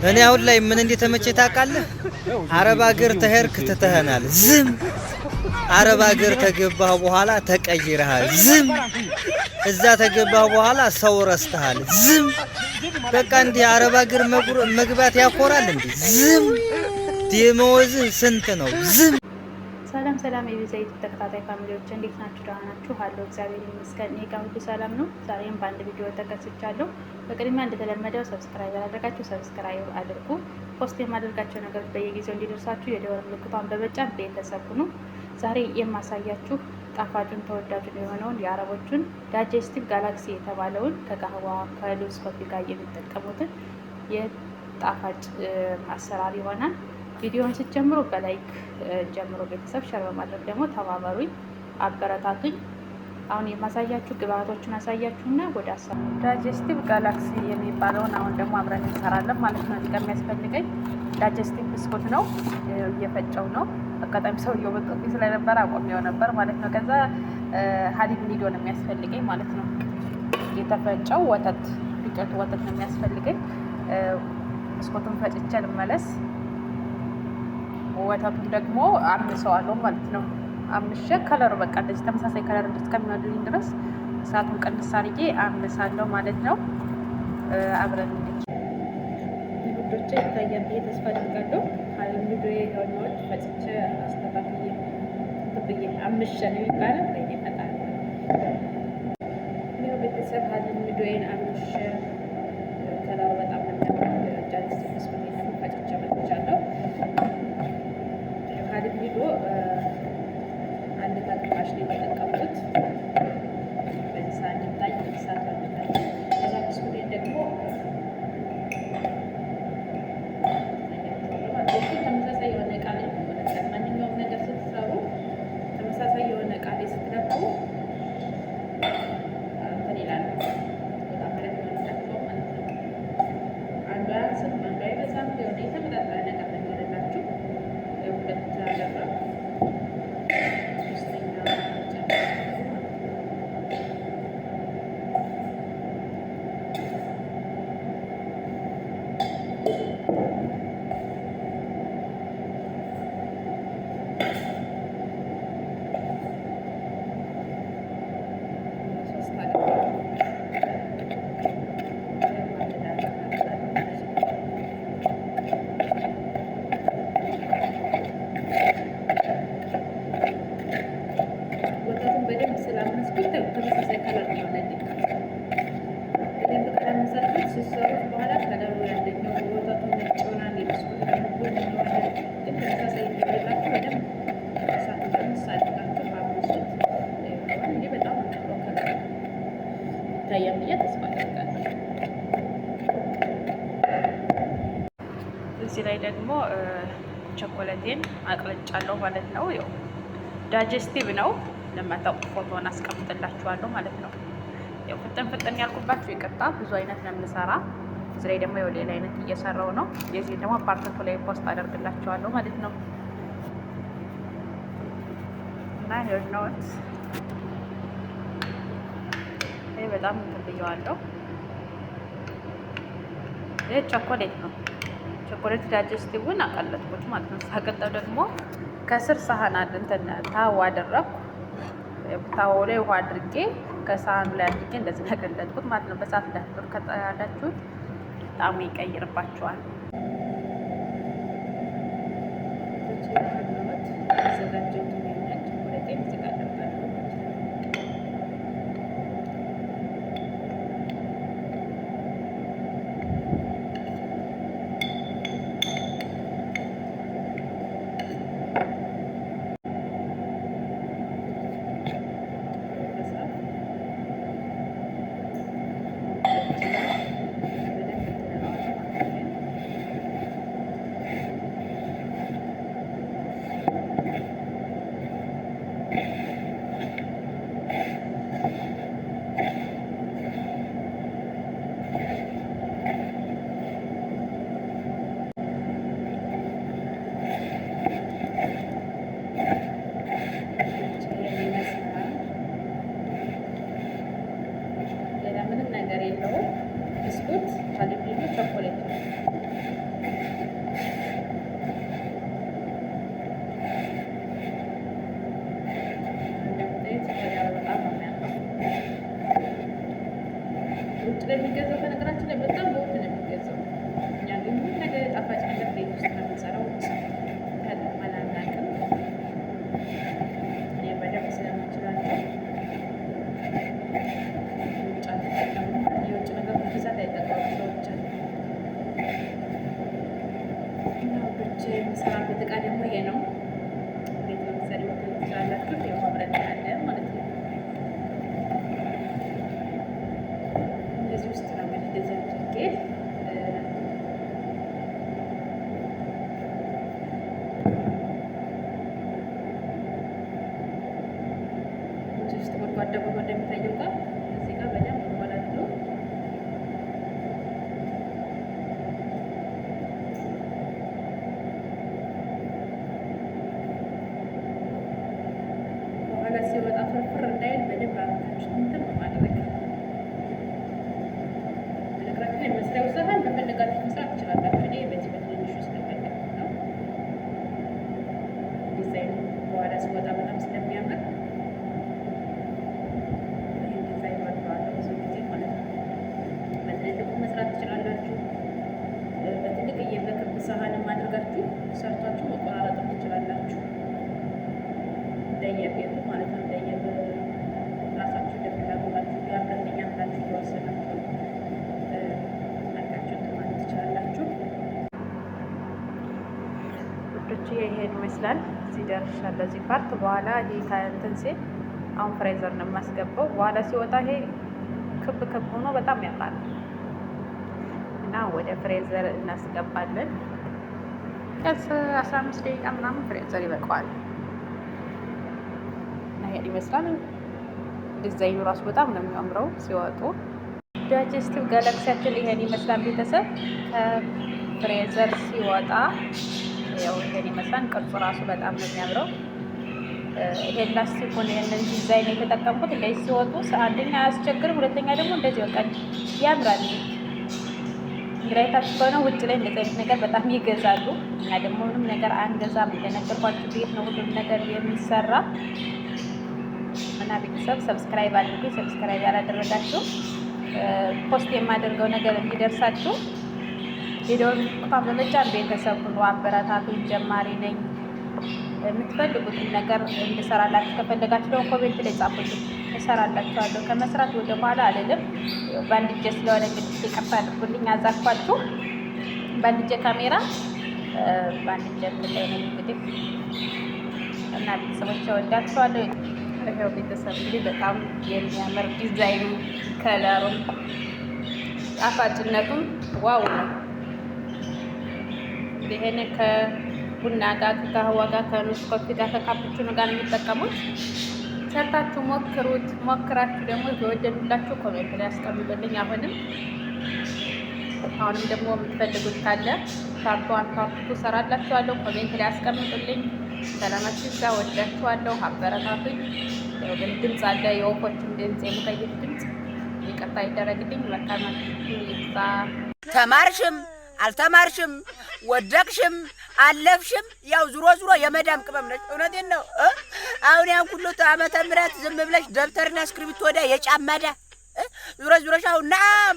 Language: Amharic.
እኔ አሁን ላይ ምን እንደተመቸ ታውቃለህ? አረብ ሀገር ተሄድክ ትተኸናል፣ ዝም። አረብ ሀገር ተገባህ በኋላ ተቀይረሃል፣ ዝም። እዛ ተገባህ በኋላ ሰው ረስተሃል፣ ዝም። በቃ እንዲህ አረብ ሀገር መግባት ያኮራል እንዴ? ዝም። ደመወዝህ ስንት ነው? ዝም። ሰላም ሰላም የቤዛ ዩቲዩብ ተከታታይ family ዎች፣ እንዴት ናችሁ? ደህና ናችሁ? አለሁ፣ እግዚአብሔር ይመስገን። እኔ ጋር ሁሉ ሰላም ነው። ዛሬም በአንድ ቪዲዮ ተከስቻለሁ። በቅድሚያ እንደተለመደው subscribe ያላደረጋችሁ subscribe አድርጉ። Post የማደርጋቸው ነገሮች በየጊዜው እንዲደርሳችሁ የደወል ምልክቷን በመጫን ቤተሰብ ሁኑ። ዛሬ የማሳያችሁ ጣፋጩን ተወዳጁን የሆነውን የአረቦቹን Digestive Galaxy የተባለውን ከ قهوة ከሉዝ coffee ጋር የሚጠቀሙትን የጣፋጭ አሰራር ይሆናል። ቪዲዮውን ስትጀምሩ በ like ጀምሮ ቤተሰብ share በማድረግ ደግሞ ተባበሩኝ፣ አበረታቱኝ። አሁን የማሳያችሁ ግብአቶችን አሳያችሁና ወደ አሰራር። Digestive Galaxy የሚባለውን አሁን ደግሞ አብረን እንሰራለን ማለት ነው። እዚህ ጋር የሚያስፈልገኝ digestive ብስኩት ነው፣ እየፈጨው ነው። አጋጣሚ ሰውየው መጥቶብኝ ስለነበረ አቆሜው ነበር ማለት ነው። ከዛ حليب ኒዶ ነው የሚያስፈልገኝ ማለት ነው። የተፈጨው ወተት፣ ዱቄቱ ወተት ነው የሚያስፈልገኝ። ብስኩቱን ፈጭቼ ልመለስ። ወተቱን ደግሞ አምሰዋለሁ ማለት ነው። አምሼ color ኡ በቃ እንደዚህ ተመሳሳይ color እስከሚወድልኝ ድረስ እሳቱን ቀንስ አድርጌ አምሳለሁ ማለት ነው። አብረን ውዶቼ ይታያል ብዬ ተስፋ አድርጋለሁ። ኒዶ የሆነውን ፈጭቼ አስተካክዬ ብዬ አምሼ ነው የሚባለው። ወይኔ ፈጣሪ፣ ይኸው ቤተሰብ ኒዶዬን አምሼ color ኡ በጣም ነው የሚያምረው። digestive ብስኩት ደግሞ ፈጭቼ መጥቻለሁ። حليب ኒዶ አንድ ከግማሽ ነው የተጠቀምኩት። በዚህ ሰዓት እንዲታይ፣ በዚህ ሰዓት እንዲታይ። ከዛ ብስኩቴን ደግሞ ተመሳሳይ የሆነ እቃ ላይ መለካት። ማንኛውም ነገር ስትሰሩ ተመሳሳይ የሆነ እቃ ላይ ስትለኩ እንትን ይላል፣ በጣም አሪፍ ይሆንላችኋል ማለት ነው። አንዱ አያንስም፣ አንዱ አይበዛም። የሆነ የተመጣጠነ ነገር ነው የሚሆንላችሁ። ሁለት አደረኩ፣ ሶስተኛ ጨምራለሁ ማለት ነው። ሶስት አደረኩ። ወተቱን በደንብ ስላመስኩት ተመሳሳይ color ነው የሆነልኝ። በደንብ ካላመሳችሁት ስትሰሩት በኋላ color ኡ ያንደኛው ወተቱ ነጭ ይሆናል፣ የብስኩት ደግሞ ቡኒ ይሆናል። ግን ተመሳሳይ እንዲሆንላችሁ በደንብ እሳቱን ቀንስ አድርጋችሁ አምሱት። እኔ በጣም ነው color ኡ፣ ይታያል ብዬ ተስፋ አደርጋለሁ። እዚህ ላይ ደግሞ ቸኮሌቴን አቅልጫለሁ ማለት ነው። ያው digestive ነው። ለማታውቁ ፎቶን አስቀምጥላችኋለሁ ማለት ነው። ያው ፍጥን ፍጥን ያልኩባችሁ ይቅርታ፣ ብዙ አይነት ነው የምሰራ። እዚህ ላይ ደግሞ ያው ሌላ አይነት እየሰራው ነው። የዚህ ደግሞ part two ላይ post አደርግላችኋለሁ ማለት ነው። እና ይኸውልዎት ይሄ በጣም እንትን ብየዋለሁ። ይሄ ቸኮሌት ነው። ቸኮሌት digestive ን አቀለጥኩት ማለት ነው። ሳቀልጠው ደግሞ ከስር ሳህን እንትን ታዋ አደረኩ። ታዋው ላይ ውሃ አድርጌ ከሳህኑ ላይ አድርጌ እንደዚህ ያቀለጥኩት ማለት ነው። በሰዓት እንዳትጥሩ፣ ከጣዳችሁት ጣዕሙ ይቀይርባችኋል። ያዘጋጀሁትን ቸኮሌቴን እዚህ ጋር አደርጋለሁ ማለት ነው። በደንብ እንትን እለዋለሁ ማለት ነው። የምሰራበት እቃ ደግሞ ይሄ ነው። እንዴት ነው የምትሰሪው ትችላላችሁ። ያው አብረን እናያለን ማለት ነው። እንደዚህ ውስጥ ነው እንግዲህ እንደዚህ አድርጌ እዚህ ውስጥ ጎድጓዳ ጎድጓዳ የሚታየው ጋር እዚህ ጋር በደንብ እሞላለሁ። በኋላ ሲወጣ ፍርፍር እንዳይል በደንብ አድርጋችሁ እንትን ማድረግ። በነገራችን ላይ መስሪያው ሳህን በፈለጋችሁ መስራት ትችላላችሁ። እኔ በዚህ በትንንሹ ስለፈለግኩት ነው። ዲዛይኑ በኋላ ሲወጣ በጣም ስለሚያምር ይህን ዲዛይን ወደዋለሁ ብዙ ጊዜ ማለት ነው። በትልልቁ መስራት ትችላላችሁ። በትልቅዬ በክብ ሳህንም አድርጋችሁ ሰርታችሁ መቆራረጥም ትችላላችሁ። እንደየቤቱ ማለት ነው። እንደየ ራሳችሁ እንደፍላጎታችሁ ያምርልኛል ብላችሁ እየወሰናችሁ አድርጋችሁ እንትን ማለት ትችላላችሁ። ውዶች፣ ይሄን ይመስላል። እዚህ ደርሻለሁ። እዚህ part በኋላ ይሄ ከእንትን ሲል አሁን freezer ነው የማስገባው። በኋላ ሲወጣ ይሄ ክብ ክብ ሆኖ በጣም ያምራል እና ወደ freezer እናስገባለን። ቀስ 15 ደቂቃ ምናምን freezer ይበቃዋል። እና ይሄን ይመስላል። ዲዛይኑ ራሱ በጣም ነው የሚያምረው ሲወጡ። Digestive ጋላክሲያችን ይሄን ይመስላል ቤተሰብ። ከ freezer ሲወጣ ያው ይሄን ይመስላል። ቅርጹ ራሱ በጣም ነው የሚያምረው። ይሄን ላስቲኩን ይሄንን ዲዛይን የተጠቀምኩት እንደዚህ ሲወጡ አንደኛ አያስቸግርም፣ ሁለተኛ ደግሞ እንደዚህ በቃ ያምራል። እንግዲህ አይታችሁ ከሆነ ውጭ ላይ እንደዚህ አይነት ነገር በጣም ይገዛሉ። እኛ ደግሞ ምንም ነገር አንገዛም። እንደነገርኳችሁ ቤት ነው ሁሉም ነገር የሚሰራ። እና ቤተሰብ subscribe አድርጉ። Subscribe ያላደረጋችሁ post የማደርገው ነገር እንዲደርሳችሁ የደወል ምልክቷን በመጫን ቤተሰብ ሁኑ። አበረታቱኝ። ጀማሪ ነኝ። የምትፈልጉትን ነገር እንድሰራላችሁ ከፈለጋችሁ ደግሞ comment ላይ ጻፉልኝ፣ እሰራላችኋለሁ። ከመስራት ወደ ኋላ አልልም። በአንድ እጄ ስለሆነ እንግዲህ ይቅርታ አድርጉልኝ፣ አዛኳችሁ። በአንድ እጄ ካሜራ በአንድ እጄ እንትን ላይ ነኝ እንግዲህ። እና ቤተሰቦች እወዳችኋለሁ። ይኸው ቤተሰብ እንግዲህ በጣም የሚያምር ዲዛይኑ፣ color ኡም፣ ጣፋጭነቱም wow ነው። እንግዲህ ይሄን ከቡና ጋር፣ ከ قهوة ጋር፣ ከ Nescafe ጋር፣ ከ cappuccino ጋር ነው የምጠቀሙት። ሰርታችሁ ሞክሩት። ሞክራችሁ ደግሞ የወደዱላችሁ comment ላይ አስቀምጡልኝ። አሁንም ደግሞ የምትፈልጉት ካለ part one፣ part two ሰራላችኋለሁ። Comment ላይ አስቀምጡልኝ። ሰላማችሁ ይብዛ። ወዳችኋለሁ። አበረታቱኝ። ያው ግን ድምፅ አለ፣ የወፎችም ድምፅ፣ የ مكيف ድምፅ፣ ይቅርታ ይደረግልኝ። መልካማችሁ ይብዛ። ተማርሽም አልተማርሽም፣ ወደቅሽም አለፍሽም ያው ዙሮ ዙሮ የመዳም ቅመም ነች። እውነቴን ነው። አሁን ያን ሁሉ ዓመተ ምህረት ዝም ብለሽ ደብተርና እስክሪብቶ ወዲያ የጫማዳ ዙረ ዙረሽ አሁን ናም።